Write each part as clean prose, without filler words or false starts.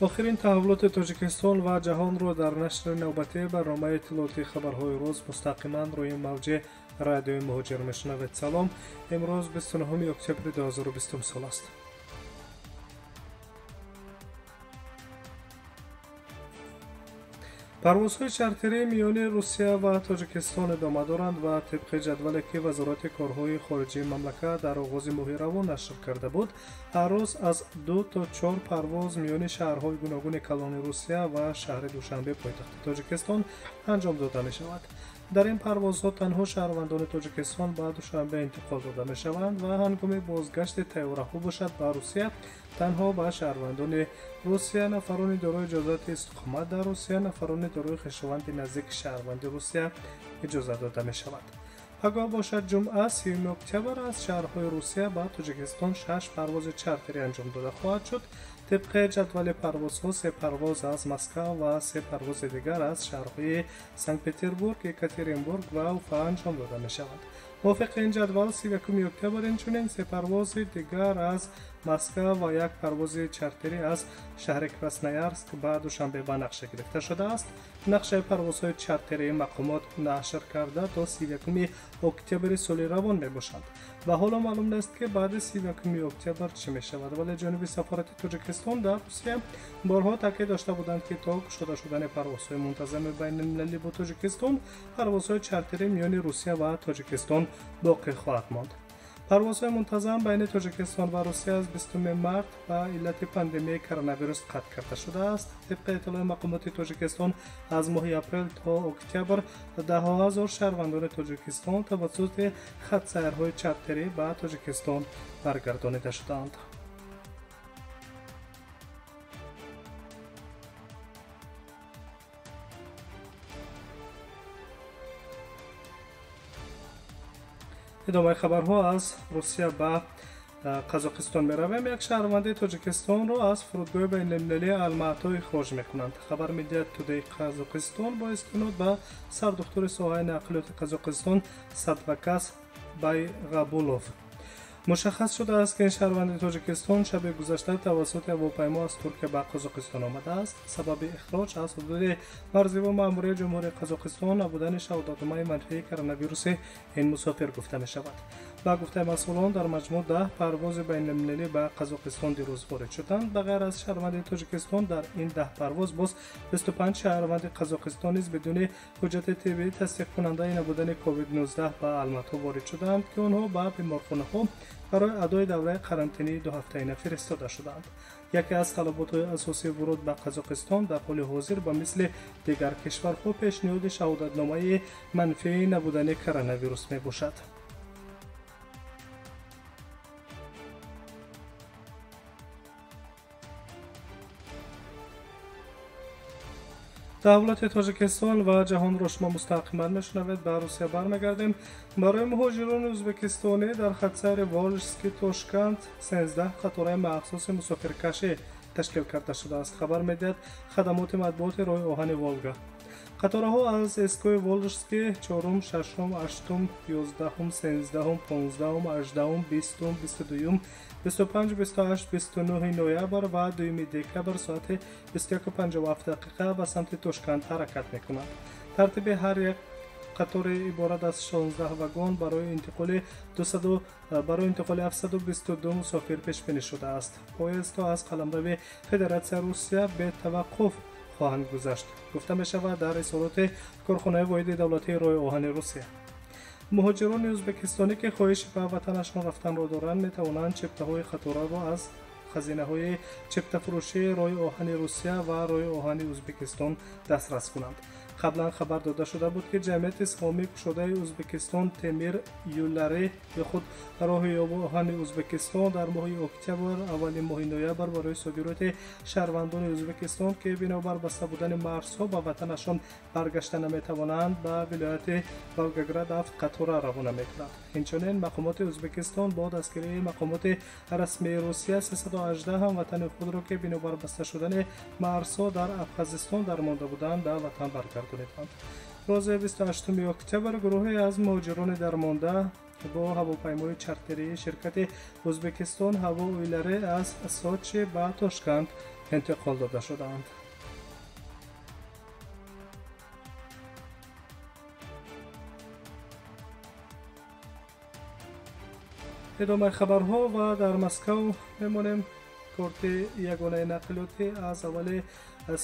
Охирин таҳаввулоти Тоҷикистон ва ҷаҳонро дар нашри навбатии барномаи иттилоотии хабарҳои рӯз мустақиман рӯи мавҷи радиои Муҳоҷир мешунавед. Салом, имрӯз 29 октябри 2020 сол аст. Парвозҳои чартерӣ миёни Русия ва Тоҷикистон идома доранд ва тибқи ҷадвале, ки Вазорати корҳои хориҷии мамлакат дар оғози моҳи равон нашр карда буд, ҳар рӯз аз 2 то 4 парвоз миёни шаҳрҳои гуногуни калони Русия ва шаҳри Душанбе, пойтахти Тоҷикистон, анҷом дода мешавад. Дар ин парвозҳо танҳо шаҳрвандони Тоҷикистон ба Душанбе интиқол дода мешаванд ва ҳангоми бозгашти тайёраҳо бошад ба Русия танҳо ба шаҳрвандони Русия, нафарони дорои иҷозати истиқомат дар Русия, нафарони дорои хешованди наздики шаҳрванди Русия иҷозат дода мешавад. Пагоҳ бошад ҷумъа 30 октябр аз шаҳрҳои Русия ба Тоҷикистон 6 парвози чартерӣ анҷом дода хоҳад шуд. Тибқи ҷадвали парвозҳо 3 парвоз аз Москва ва 3 парвози дигар аз шаҳрҳои Санкт-Петербург, Екатеринбург ва Уфа анҷом дода мешаванд. Мувофиқи ин ҷадвал 31 октябр инчунин 3 парвози дигар аз Москва ва 1 парвози чартерӣ аз шаҳри Красноярск ба Душанбе ба нақша гирифта шудааст. Нақшаи парвозҳои чартерии мақомот нашр карда то 31 октябри соли равон мебошанд ва ҳоло маълум нест, ки баъди 31 октябр чӣ мешавад, вале ҷониби сафорати Тоҷикистон дар Русия борҳо таъкид дошта буданд, ки то кушода шудани парвозҳои мунтазами байналмилалӣ бо Тоҷикистон парвозҳои чартерӣ миёни Русия ва Тоҷикистон боқӣ хоҳад монд. Парвозҳои мунтазам байни Тоҷикистон ва Русия аз 20 март ба иллати пандемияи коронавирус қатъ карда шудааст. Тибқи иттилои мақомоти Тоҷикистон аз моҳи апрел то октябр даҳҳо ҳазор шаҳрвандони Тоҷикистон тавассути хатсайрҳои чартерӣ ба Тоҷикистон баргардонида шудаанд. Идомаи хабарҳо аз Русия ба Қазоқистон меравем. Як шаҳрванди Тоҷикистонро аз фурудгоҳи байналмилалии Алмато ихроҷ мекунанд. Хабар медиҳад Тудей Қазоқистон бо истинод ба сардухтури соҳаи нақлиёти Қазоқистон Садвакас Байғабулов. Мушаххас шудааст, ки ин шаҳрванди Тоҷикистон шаби гузашта тавассути ҳавопаймо аз Туркия ба Қазоқистон омадааст. Сабаби ихроҷ аз ҳудуди марзӣ ва маъмурияти Ҷумҳурии Қазоқистон набудани шаҳодатномаи манфии коронавируси ин мусофир гуфта мешавад. Ба гуфтаи масъулон дар маҷмӯъ 10 парвози байналмилалӣ ба Қазоқистон дирӯз ворид шуданд. Ба ғайр аз шаҳрванди Тоҷикистон дар ин 10 парвоз боз 25 шаҳрванди Қазоқистон низ бидуни ҳуҷҷати тиббӣ тасдиқкунандаи набудани COVID-19 ба Алмато ворид шуданд, ки онҳо ба беморхонаҳо барои адои давраи қарантинии дуҳафтаина фиристода шуданд. Яке аз талаботҳои асосии вуруд ба Қазоқистон дар ҳоли ҳозир ба мисли дигар кишварҳо пешниҳоди шаҳодатномаи манфии набудани коронавирус мебошад. Таҳаввулоти Тоҷикистон ва ҷаҳонро шумо мустақиман мешунавед. Ба Русия бармегардем. Барои муҳоҷирони ӯзбекистонӣ дар хатсайри Волжский Тошканд 13 қатораи махсуси мусофиркашӣ ташкил карда шудааст, хабар медиҳад хадамоти матбуоти роҳи оҳани Волга. Қатораҳо аз эстгоҳи Волжский 4, 6, 8, 11, 13, 15, 18, 20, 22, 25, 28, 29 ноябр ва 2 декабр соати 21:57 ба самти Тошканд ҳаракат мекунанд. Тартиби ҳар як қатори иборат аз 16 вагон барои интиқоли 722 мусофир пешбинӣ шудааст. Поездҳо аз қаламрави Федератсияи Русия бетаваққуф хоҳанд гузашт, гуфта мешавад дар изҳороти корхонаи воҳиди давлатии роҳи оҳани Русия. Муҳоҷирони ӯзбекистонӣ, ки хоҳиши ба ватанашон рафтанро доранд, метавонанд чиптаҳои қатораро аз хазинаҳои чиптафурӯшии роҳи оҳани Русия ва роҳи оҳани Ӯзбекистон дастрас кунанд. Қаблан хабар дода шуда буд, ки ҷамъияти саҳомии кушодаи Ӯзбекистон Темир Юллари ё худ роҳи оҳани Ӯзбекистон дар моҳи октябр аввали моҳи ноябр барои содироти шаҳрвандони Ӯзбекистон, ки бинобар баста будани марзҳо ба ватанашон баргашта наметавонанд, ба вилояти Волгоград 7 қатора равона мекунад. Инчунин мақомоти Ӯзбекистон бо дастгирии мақомоти расмии Русия 318 ҳамватани худро, ки бинобар баста шудани марзҳо дар Абхазистон дармонда буданд, ба ватан баргардониданд. Рӯзи 28 октябр гурӯҳе аз муҳоҷирони дармонда бо ҳавопаймои чартерии ширкати Ӯзбекистон ҳаво Уйларе аз Сочи ба Тошканд интиқол дода шудаанд. Идомаи хабарҳо ва дар Москав мемонем. Корти ягонаи нақлиётӣ аз аввали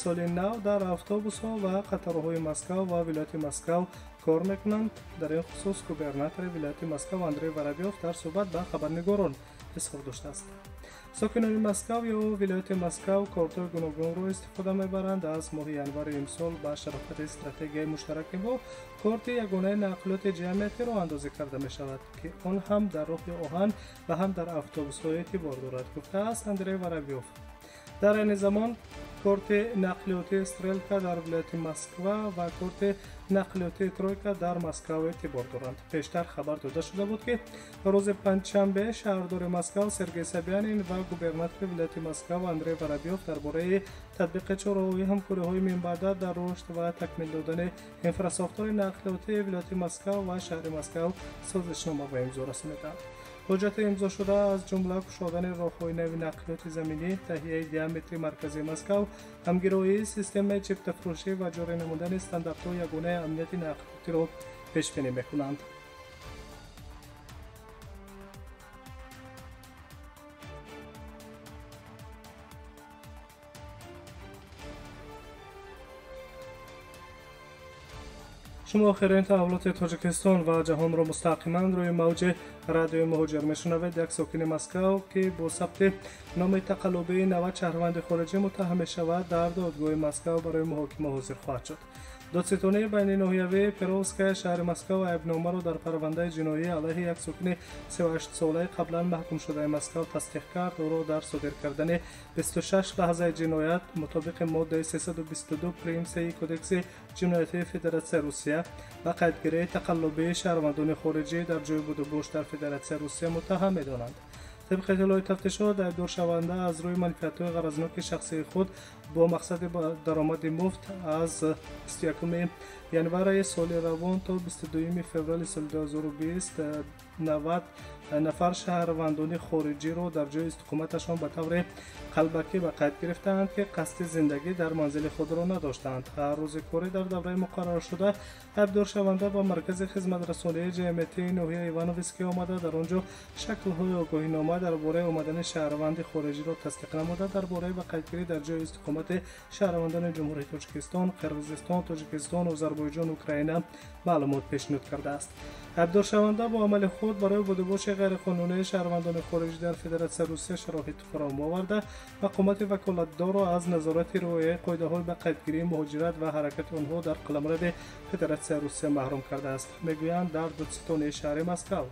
соли нав дар автобусҳо ва қаторҳои Москав ва вилояти Москав кор мекунанд. Дар ин хусус губернатори вилояти Москав Андрей Воробьев дар суҳбат ба хабарнигорон изҳор доштааст. Сокинони Москав ё вилояти Москав кортҳои гуногунро истифода мебаранд. Аз моҳи январи имсол ба шарофати стратегияи муштараки мо корти ягонаи нақлиёти ҷамъиятӣ роҳандозӣ карда мешавад, ки он ҳам дар роҳи оҳан ва ҳам дар автобусҳо эътибор дорад, гуфтааст Андрей Воробьев. Дар айни замон корти нақлиётии Стрелка дар вилояти Москва ва корти нақлиётии Тройка дар Москав эътибор доранд. Пештар хабар дода шуда буд, ки рӯзи панҷшанбе шаҳрдори Москав Сергей Собянин ва губернатори вилояти Москав Андрей Воробьев дар бораи татбиқи чораҳои ҳамкориҳои минбаъда дар рушд ва такмил додани инфрасохтори нақлиётии вилояти Москав ва шаҳри Москав созишнома ба имзо расониданд. Ҳуҷҷати имзошуда аз ҷумла кушодани роҳҳои нави нақлиёти заминӣ, таҳияи диаметри марказии Москав, ҳамгироии системаи чиптафурӯшӣ ва ҷорӣ намудани стандартҳои ягонаи амнияти нақлиётиро пешбинӣ мекунанд. Шумо охирин таҳаввулоти Тоҷикистон ва ҷаҳонро мустақиман рӯи мавҷи радиои Муҳоҷир мешунавед. Як сокини Москав, ки бо сабти номи тақаллубии 90 шаҳрванди хориҷӣ муттаҳам мешавад, дар додгоҳи Москав барои муҳокима ҳозир хоҳад шуд. Додситонии байниноҳиявии Перовская шаҳри Москав айбномаро дар парвандаи ҷиноӣ алайҳи як сокини 38-солаи қаблан маҳкумшудаи Москав тасдиқ кард. Ӯро дар содир кардани 26 лаҳзаи ҷиноят мутобиқи моддаи 322 прим 3 Кодекси ҷиноятии Федератсияи Русия ба қайдгирии тақаллубии шаҳрвандони хориҷӣ дар ҷойи будубош дар Федератсияи Русия муттаҳам медонанд. Тибқи иттилои тафтишот, айбдоршаванда аз рӯи манфиатҳои ғаразноки шахсии худ бо мақсади даромади муфт аз 21 январи соли равон то 22 феврали соли 2020 90 нафар шаҳрвандони хориҷиро дар ҷои истиқоматашон ба таври қалбакӣ ба қайд гирифтаанд, ки қасди зиндагӣ дар манзили худро надоштаанд. Ҳар рӯзи корӣ дар давраи муқарраршуда айбдоршаванда ба маркази хизматрасонии ҷамъиятии ноҳияи Ивановский омада, дар он ҷо шаклҳои огоҳинома дар бораи омадани шаҳрванди хориҷиро тасдиқ намуда, дар бораи ба қайдгирӣ дар ҷои истиқомати шаҳрвандони Ҷумҳурии Тоҷикистон, Қирғизистон, Тоҷикистон, Озарбойҷон, Украина маълумот пешниҳод кардааст. Айбдоршаванда бо амали худ барои будубоши ғайриқонунии шаҳрвандони хориҷӣ дар Федератсияи Русия шароит фароҳам оварда, мақомоти ваколатдорро аз назорати риояи қоидаҳои ба қайдгирии муҳоҷират ва ҳаракати онҳо дар қаламрави Федератсияи Русия маҳрум кардааст, мегӯянд дар додситонии шаҳри Москав.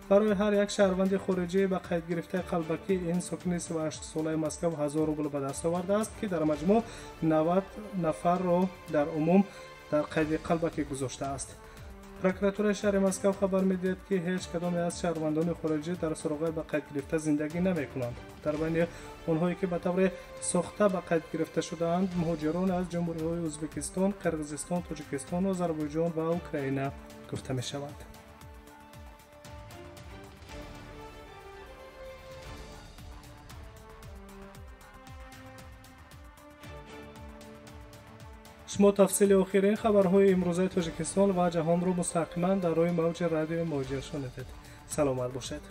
Барои ҳар як шаҳрванди хориҷӣ ба қайд гирифтаи қалбакӣ ин сокини 38-солаи Москав 1000 рубл ба даст овардааст, ки дар маҷмӯъ 90 нафарро дар умум дар қайди қалбакӣ гузоштааст. Прокуратураи шаҳри Москав хабар медиҳад, ки ҳеҷ кадоме аз шаҳрвандони хориҷӣ дар суроғаи ба қайд гирифта зиндагӣ намекунанд. Дар байни онҳое, ки ба таври сохта ба қайд гирифта шудаанд, муҳоҷирон аз ҷумҳуриҳои Ӯзбекистон, Қирғизистон, Тоҷикистон, Озарбойҷон ва Украина гуфта мешаванд. Шумо тафсили охирин хабарҳои имрӯзаи Тоҷикистон ва ҷаҳонро мустақиман дар рӯи мавҷи радиои Муҳоҷир шунидед. Саломат бошед.